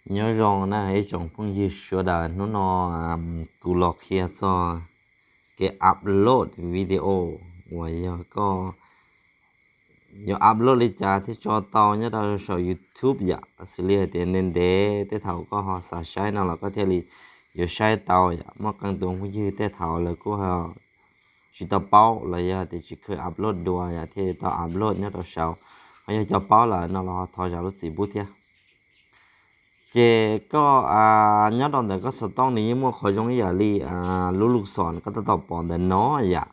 Nyob zoo na ib tsoom phooj ywg sawv daws, hnub no kuv los qhia txog kev upload video uas yog koj yuav upload li cas thiaj tso tau nyob rau saum YouTube yom. Xws li hais tias ntev ntev tej thaum koj ho xav saib no los koj thiaj li yuav saib tau yom. Muaj qee tus phooj ywg tej thaum lawv kuj tsis tau paub los yog tias tsis kheev upload dua yom, thiaj li tau upload nyob rau saud. Ho yog cov paub lawm no los thov zam lub txim pub thiab. Ces koj nyob rau ntawm koj xov tooj nws yeej muaj qhov zoo ib yam li lub lub xos koj tab tom pom ntawm no yom.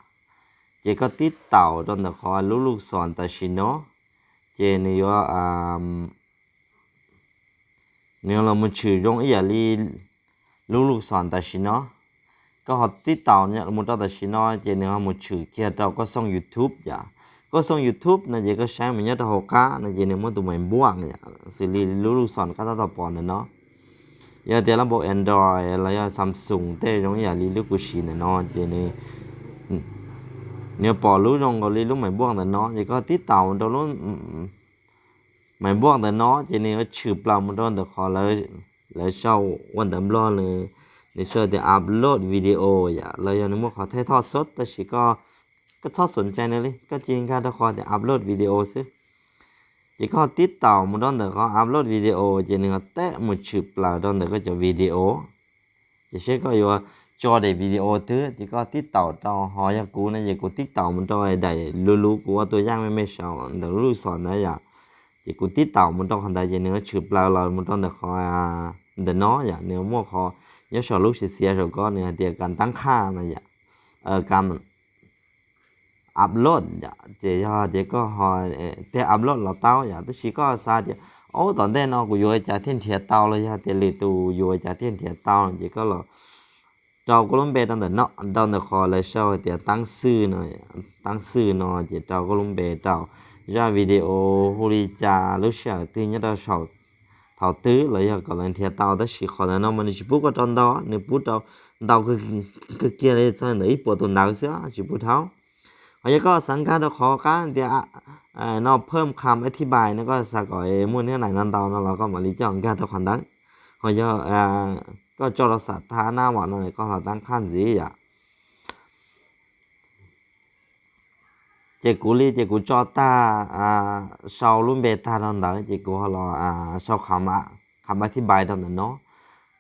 Ces koj tib taum rau ntawm qhov lub lub xos tam sim no, ces nws yuav nws yuav los mus tshwm zoo ib yam li lub lub xos tam sim no. Koj ho tib taum mus rau tam sim no ces nws ho mus tshwm kiag rau koj xoo YouTube yom. Koj xoo YouTube no ces koj saib mus nyob rau hauv qab no ces nws muaj tus mais npuaj yom, xws li lub lub xos koj tab tom pom ntawm no. Yog tias lub npau Android los yog Samsung tej zoo ib yam li lub kuv siv ntawm no ces nws pom lub zoo nkaus li lub mais npuaj ntawm no, ces koj tib taum rau lub mais npuaj ntawm no ces nws yuav tshwm plaws mus rau ntawm qhov lawv sau ua ntawv Nplog, nws sau tias upload video yom, los yog nws muaj qhov thaij thoj xov, tab sis koj txhob xom ncai nws li, koj cia li nkag rau qhov tias upload video xwb. Ces koj tib taum mus rau ntawm qhov upload video ces nws ho teb mus tshwm plaws rau ntawm koj cov video. Ces seb koj yuav tso daim video twg ces koj tib taum rau, ho yog kuv no ces kuv tib taum mus rau daim lub lub kuv ua tus yaj me me saum ntawm lub lub xos ntawd yom. Ces kuv tib taum mus rau qhov ntawd ces nws yuav tshwm plaws los mus rau ntawm qhov ntawm no yom, nws muaj qhov nyob saum lub xiav xiav saum ko nws hais tias kam tab qhaj no yom, kam upload yom. Ces yog tias koj ho tej upload los tau yom, tab sis koj xav tias, Ub, tom ntej no kuv yuav ua cas thiaj nrhiav tau los yog tias lwm tus yuav ua cas thiaj nrhiav tau no ces koj los rau koj lub npe rau ntawm no, rau ntawm qhov lawv sau hais tias tab xwb no, tab xwb no ces rau koj lub npe rau. Zaj video hu li cas, lub sij hawm twg, nyob rau saum thaum twg los yog kom lawv nrhiav tau, tab sis qhov ntawm no mas nws tsis pub koj rau ntau, nws pub rau ntau kawg kiag li txog ntawm ib puas tus ntawd xwb tsis pub dhau. Ho yog koj xav nkag rau qhov qab tias no phwm kham ib thib npai no, koj xav kom muaj nab nais ntau ntau no los koj mam li coj nkag rau qhov ntawd. Ho yog koj tso rau xam thab nab vam no koj los tab qhaj ntxiv yom. Ces kuv li ces kuv tso tag, sau lub npe tag rau ntawd ces kuv ho los sau kham ib thib npai rau ntawm no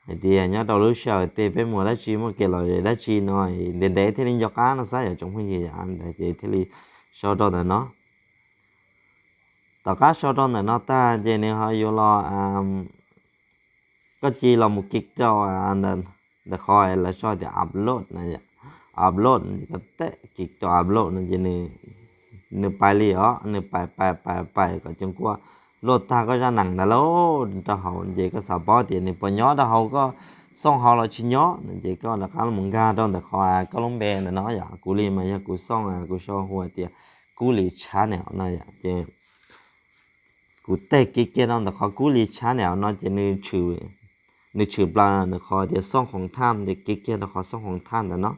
hais tias nyob rau lub sij hawm twg peb mus dab tsi, muaj kev lom zem dab tsi no, ntev ntev thiaj li nco qab no xwb yom tsoom phooj ywg. Ntawd ces thiaj li sau rau ntawm no. Tom qab sau rau ntawm no tag ces nws ho yuav los, koj cia li los mus kis rau ntawm qhov lawv sau tias upload no, upload ces koj teb kis rau upload no ces nws pais li os, nws pais pais pais pais kom cov kuaj luaj tag koj zaj neem ntawd lauj rau hauv, ces koj xav paub tias nws puas nyob rau hauv koj xoo hauv los tsis nyob no ces koj rov qab los nkag rau ntawm qhov koj lub npe ntawm no yom. Kuv li mas yog kuv xoo, kuv sau hu tias Kub Li Channel no yom, ces kuv teb kis kiag rau ntawm qhov Kub Li Channel no ces nws tshwm plaws ntawm qhov tias xooj khoom thaj, ces kis kiag rau qhov xooj khoom thaj ntawm no.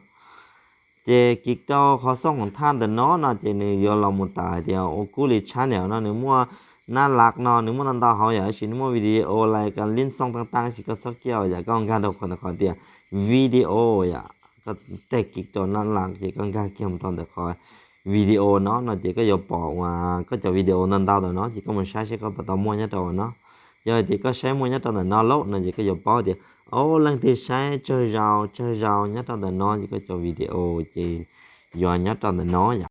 Ces kis rau qhov xooj khoom thaj ntawm no no ces nws yuav los mus tawm hais tias ua Kub Li Channel no nws muaj nab lak no nws muaj ntau ntau hauv yom, tab sis nws muaj video li ko li xooj tag tag, tab sis koj txhob kiaj yom, koj nkag rau qhov ntawm qhov tias video yom, koj teb kis rau nab lak ces koj nkag kiag mus rau ntawm qhov video no no ces koj yuav pom uas koj cov video ntau ntau ntawm no ces koj mus saib seb koj puas tau muaj nyob rau no. Yog tias koj saib muaj nyob rau ntawm no lauj no ces koj yuav paub tias, o, leej twg saib tsawg zaus tsawg zaus nyob rau ntawm no ces koj cov video ces yuav nyob rau ntawm no yom.